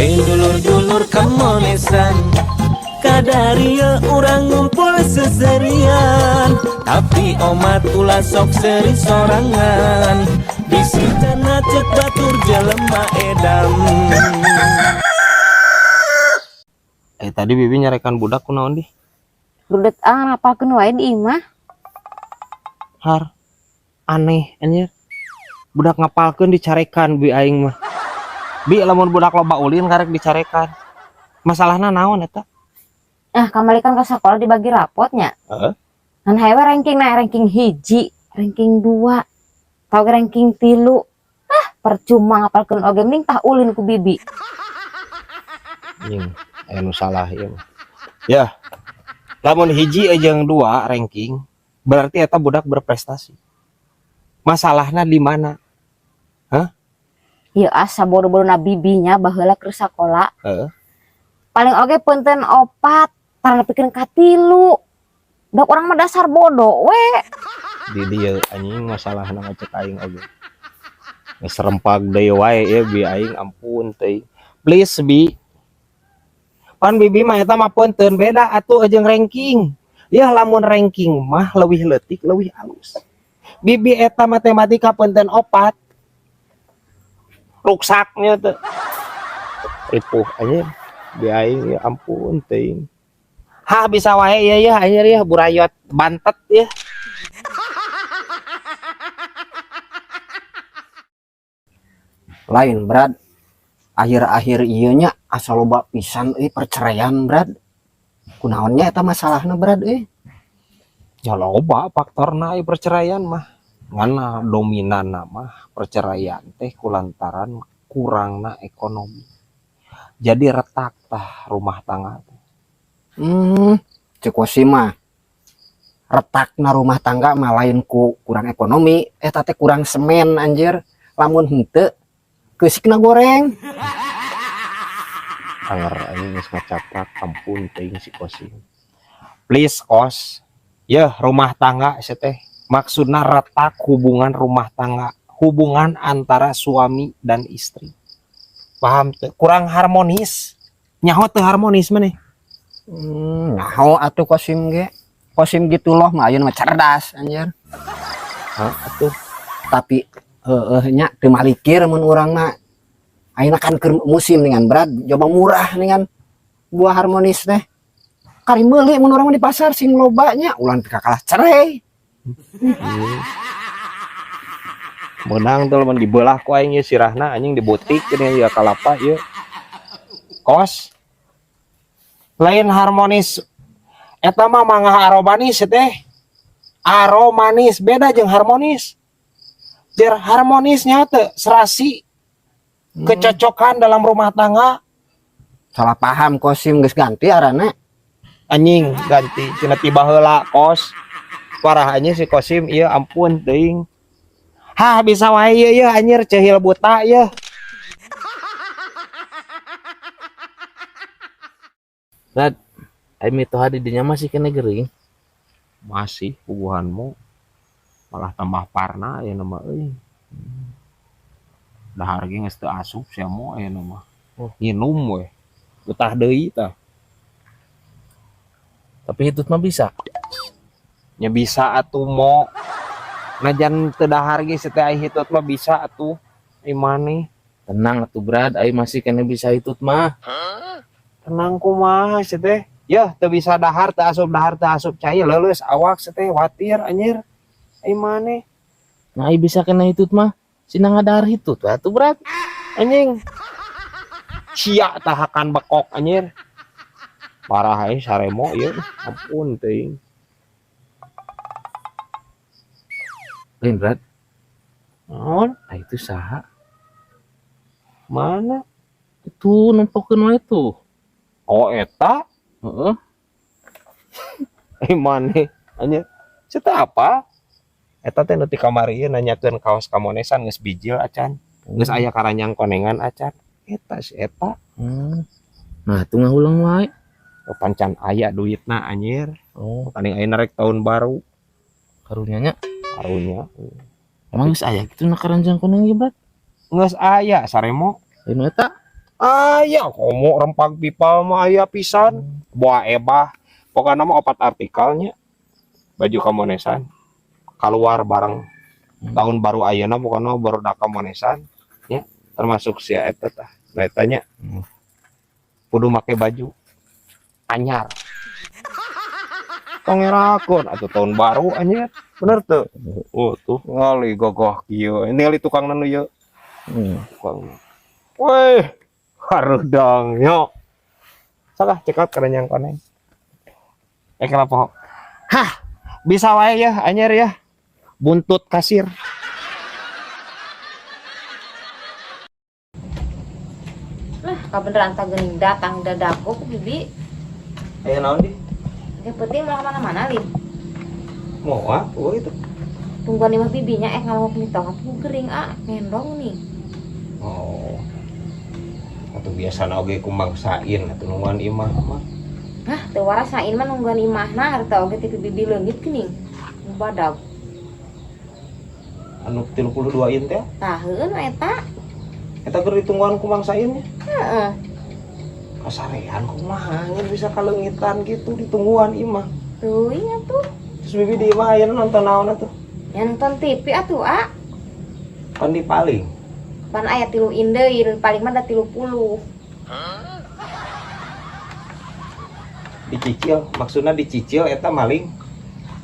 Dulur-dulur kamonesan, kadaria urang ngumpul seserian. Tapi omat ulah sok seri sorangan, bisi cenah cek batur jelema edan. Eh, tadi bibi nyarekan budak kunaon di? Rudet ah, ngapalkeun wae di imah. Har. Aneh anjir. Budak ngapalkeun dicarekan bi aing mah. Bi, lamun budak loba ulin karek dicarekan. Masalahna naon eta? Ah, kamari kan ke sekolah dibagi rapotnya. Heeh. Ngan hawe ranking na ranking 1, ranking 2, tau ranking 3. Ah, percuma ngapalkeun oge, mending tah ulin ku bibi. Anjing, aya nu salah ieu mah. Ya. Lamun 1 jeung 2 ranking, berarti eta budak berprestasi. Masalahna di mana? Hah? Ya asa bodoh-bodohna bibinya baheula keur sakola. Heeh. Paling oge punten 4, tara nepikeun ka 3. Dok urang mah dasar bodoh we. Di dieu anjing masalahna mah cek aing oge. Geus rempag deui wae ieu bi aing, ampun teuing. Please bi. Pan bibi mah eta mah punten beda atuh jeung ranking. Ya lamun ranking mah leuwih leutik leuwih alus. Bibi eta matematika punten 4. Ruksaknya teh. Ripuh anjing. Bi aing ya ampun teuing. Hah, bisa wae ya ya anjir ya burayot bantet ya. Lain Brad, akhir-akhir ieu nya asa loba pisan euy perceraian Brad. Kunaonnya eta masalahna Brad euy? Ya loba faktorna euy perceraian mah. Ngana dominanna mah perceraian teh kulantaran kurangna ekonomi. Jadi retak tah rumah tangga teh. Cek Kosim mah retakna rumah tangga mah lain ku kurang ekonomi, eta teh kurang semen anjir. Lamun henteu keusikna goreng. Anger anjing geus ngacaprak, ampun teuing si Kosim. Please Kos. Yeuh rumah tangga sia teh maksudna retak hubungan rumah tangga, hubungan antara suami dan istri. Paham teu? Kurang harmonis. Nyaho teu harmonis maneh? Nyaho atuh Kosim ge. Kosim gitu loh mah ayeuna mah cerdas anjir. Hah, atuh. Tapi heueuh nya teu malikir mun urang mah. Ayeuna kan keur musim dengan Brad, coba murah dengan buah harmonis teh. Kari meuli mun urang mah di pasar sing loba nya, ulah nepi ka kalah cerai. Menang tuh lamun dibelah ku aing ieu sirahna anjing di butik geuning ya kalapa ieu. Kos. Lain harmonis eta mah mangga aromanis teh. Aromanis beda jeung harmonis. Jer harmonisnya teh serasi kecocokan dalam rumah tangga. Salah paham Kosim geus ganti arana. Anjing ganti cenah tiba heula Kos. Parah anjing si Kosim ieu ampun teuing. Hah bisa wae ieu ieu anjir cehil buta ieu. Brad, ai mitoha di dinya masih kena gering. Masih puguhanmu malah tambah parna aya nama euy. Dahar ge geus teu asup sia mo aya nama. Oh. Nginum we. Betah deui tah. Tapi hitut mah bisa. Nya bisa atuh mo. Najan teu dahar ge teh ai hitut mah bisa atuh. Ai maneh? Tenang atuh Brad, ai masih kena bisa hitut mah. Hah? Tenang kumaha sih teh? Yah, teu bisa dahar, teu asup dahar, teu asup cai leuleus awak sih teh watir anjir. Ai maneh? Nah, ai bisa kena hitut mah. Sina ngadahar hitut atuh Brad. Anjing. Sia tahakan bekok anjir. Parah ai saremo ieu. Ampun teuing. Lain Brad. Naon? Nah, itu saha? Mana? Itu nempokeun wae tuh. Oh eta? Heeh. Maneh anjir. Cerita apa? Eta teh nu ti kamari ieu nanyakeun kaos kamonesan geus bijil acan. Geus aya karanjang konengan acan. Eta si eta. Nah, itu ngahulang wae. Oh, pancan aya duitna anjir. Oh. Paling ayeuna rek tahun baru. Karunya nya. Karunya. Emang geus aya kitu na karanjang koneng ieu, Brad? Geus aya saremo. Lain eta. Aya komo rempag pipa mah aya pisan. Buah ebah. Pokokna mah 4 artikelnya. Baju kamonesan. Keluar bareng tahun baru ayeuna pokokna barudak kamonesan nya, termasuk si eta tah. Nah eta nya. Kudu make baju anyar. Tong ngerakeun atuh tahun baru anjir. Bener teu? Oh tuh. Ngali gogoh kieu. Ningali tukangna nu ieu. Tukang. Weh, harudang yo. Salah cekot kerenyang koneng. Kenapa? Hah, bisa wae ya anjir ya. Buntut kasir. Lah, kabeneran tah geuning datang dadaku ku bibi. Aya naon di? Yang penting mau kemana-mana, Lin. Mau ah, oh itu. Tungguan imah bibinya ngalongok nih tong aku gering ah, ngendong nih. Oh. Atuh biasana oge kumangsain atuh nungguan imah mah. Hah, teu warasain mah nungguan imahna harta oge ti bibi leungit geuning. Badag. Anu 32 in teh? Tah heueuh nu eta. Eta keur ditungguan kumangsain nya? Heeh. Kasarean kumaha ngan bisa kaleungitan gitu ditungguan imah. Teuing atuh. Terus bibi di imah ayeuna nonton naon atuh? Ya nonton TV atuh, ah. Pan di paling. Pan aya 3 in deui, paling mah da 30. Dicicil, maksudna dicicil eta maling.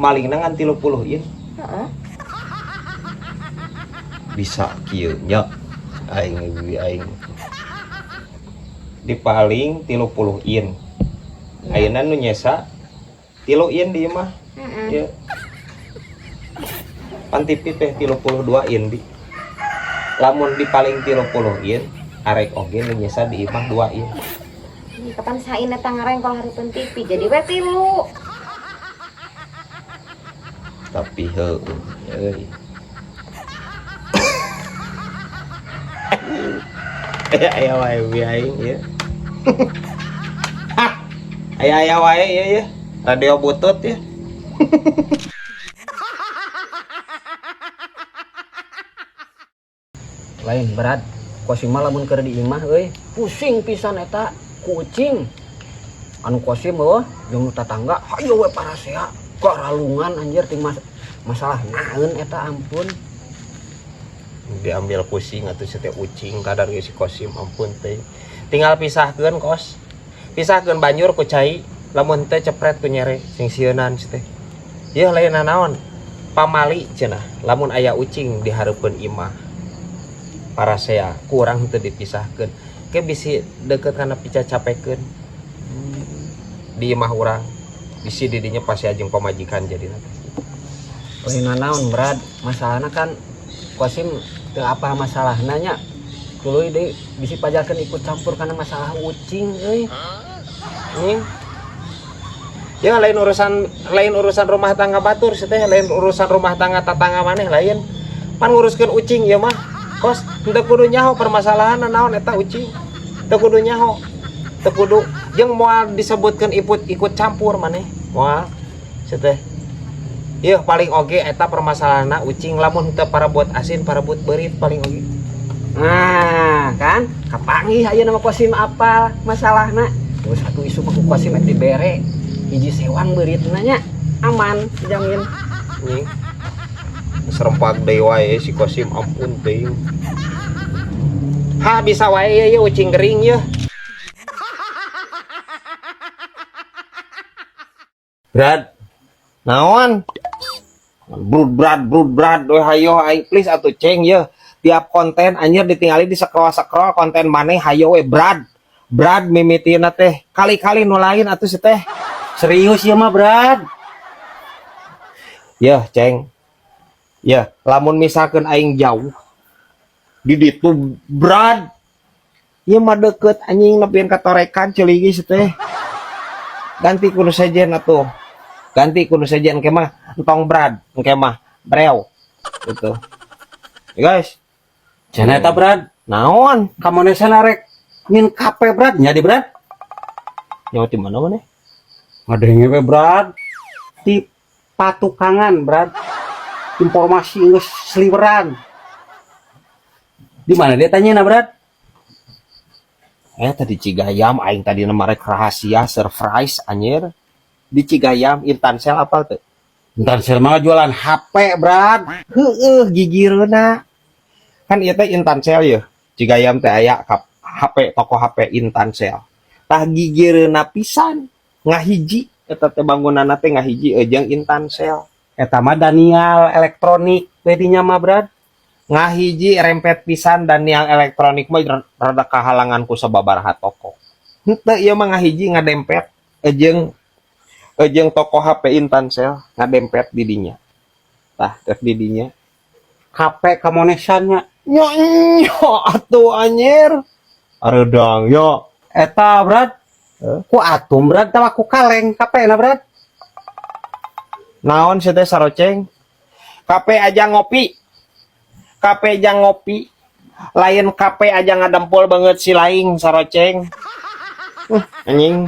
Malingna ngan 30 in. Heeh. Bisa kieu nya. Aing bibi aing. Di paling 30 in. Ayeuna nu nyesa 3 in di imah. Heeh. Ieu. Pan TV teh 32 in di. Lamun di paling 30 in, arek oge nu nyesa di imah 2 in. Ih, kapan sain eta ngarengkol hareupeun TV jadi we 3. Tapi heueuh euy. Aya wae bi aing ieu. Hah. Aya wae ieu ya. Radio butut ya. Lain berat. Kosim mah lamun keur di imah euy, pusing pisan eta kucing. Anu kosim heuh jeung nu tatangga hayo we parasea garalungan anjir ting masalah naeun eta ampun. Diambil pusing atuh sete ucing kadar ge si kosim ampun teh. Tinggal pisahkeun kos. Pisahkeun banjur ku cai, lamun teh cepret ku nyere sing sieunan si teh. Yeuh lain naon? Pamali cenah, lamun aya ucing di hareupeun imah. Parasea kurang teu dipisahkeun. Ke bisi deukeut kana picacapekeun. Di imah urang. Bisi di dinya pasti jeung pamajikan jadina teh. Lain naon berat, masalahna kan kosim teu apa masalahna nya. Tuluy deui bisi pajarkeun ikut campur kana masalah ucing euy. Nih. Ya lain urusan rumah tangga batur sih teh, lain urusan rumah tangga tatangga maneh lain. Pan nguruskeun ucing ieu mah. Kos teu kudu nyaho permasalahanna naon eta ucing. Teu kudu nyaho. Teu kudu jeung moal disebutkeun ikut campur maneh. Moal sih teh. Ieu paling oge eta permasalahanna ucing lamun teu parabot asin parabot beurit paling oge. Nah, kan kapanggih ayeuna mah kosim apal masalahna. Terus satu isu mah ku kosim ek dibere hiji sewang beuritna nya aman dijamin. Nih. Serempak deui wae si kosim ampun teuing. Ha bisa wae ye ucing gering ye. Brad. Naon? Brud brad brud brad we hayo aing please atuh ceng ye. Tiap konten anjir ditingali di scroll-scroll konten maneh hayo we brad. Brad mimitina teh kali-kali nu lain atuh si teh. Serius ya mah Brad. Yeuh ceng. Yeuh lamun misalkeun aing jauh di ditu Brad. Ieu mah deukeut anjing nepieun ka torekan ceuligi si teh. Ganti kudu sejen atuh. Ganti kudu sejen engke mah entong Brad, engke mah breo. Gitu. Ya guys. Cenah eta Brad. Naon? Kamonesan arek ngin kape Brad nya di Brad. Nyawa di mana maneh? Ngadenge we Brad. Di patukangan Brad. Informasi geus seliweran. Di mana dia tanya na Brad? Tadi Cigayam aing tadi marek rahasia surprise anjir. Di Cigayam Intansel apal teu? Intansel mah jualan HP, Brad. Heeh, gigireuna. Kan ieu teh Intansel yeuh. Cigayam teh aya HP, toko HP Intansel. Tah gigireuna pisan ngahiji eta teh bangunanna teh ngahiji jeung Intansel. Eta mah Daniel elektronik bedinya mah, Brad. Ngahiji rempet pisan Daniel elektronik mah rada kahalangan ku sababaraha toko. Henteu, ieu mah ngahiji ngadempet jeung jeung toko HP Intansel, ngadempet di dinya. Tah, teh di dinya. HP kamonesannya. Nyo nyo atuh anjir. Areudang yo. Eta, Brad. Heh? Ku atum, Brad, tawa ku kaleng KP na, Brad. Naon sih teh saroceng? KP aja ngopi. KP aja ngopi. Lain KP aja ngadempul banget si laing saroceng. Anjing.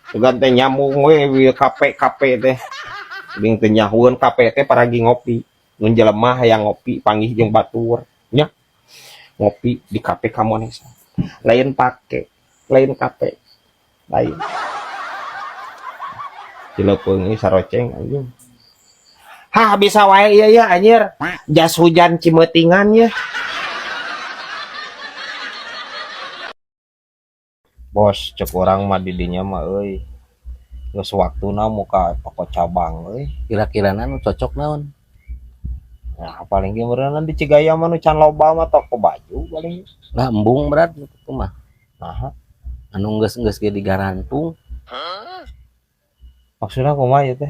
Sugan teh nyambung we KP KP teh. Bing teh nyahueun KP teh paragi ngopi. Mun jelema hayang ngopi panggih jeung batur nya. Ngopi di KP Kamonesa. Lain pake, lain KP. Lain. Cilepeung ieu saroceng anjing. Hah, bisa wae ieu ya anjir. Jas hujan cimeutingan ya. Bos, cek urang mah di dinya mah euy. Geus waktuna muka toko cabang euy. Kira-kira nu cocok naon? Nah, paling ge meureunna di Cigayam mah nu can loba mah toko baju paling. Lah embung, Brad, itu mah. Nah, Anu geus-geus ge digarantung. Maksudna kumaha ieu teh?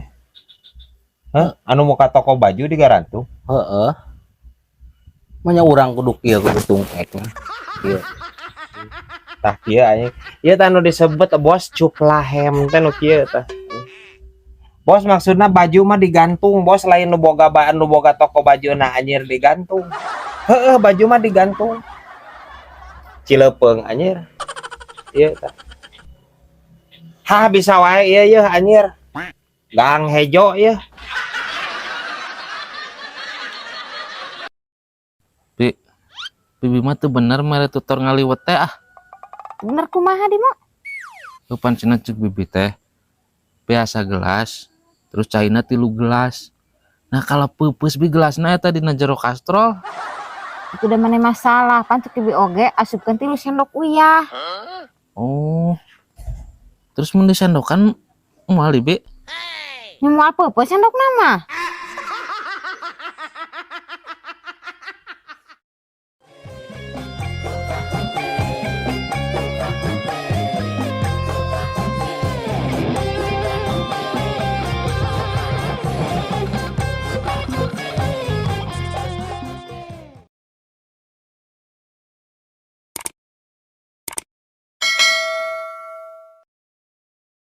Hah? Anu muka toko baju digarantung? Heeh. Manya urang kudu kieu kudu tungkek mah. Kieu. Tah kieu anjing. Ieu teh anu disebut bos cuplahem teh nu kieu tah. Bos, maksudna baju mah digantung, bos, lain nu boga nu boga toko baju nah anjir digantung. Heeh, baju mah digantung. Cilepeung anjir. Ieu tah. Hah, bisa wae ieu yeuh anjir. Gang hejo ieu. Bi, bibi mah teu bener mere tutor ngaliwet teh ah. Bener kumaha di mo? Eupan cenah ceuk bibi teh. Biasa gelas, terus caina 3 gelas. Nah kalau peupeus bi gelasna eta dina jero kastrol. Itu udah mana masalah, pan cek bibi oge asupkeun 3 sendok uyah. Oh. Terus mun disendokan moal di bi? Nya moal peupeus sendokna mah.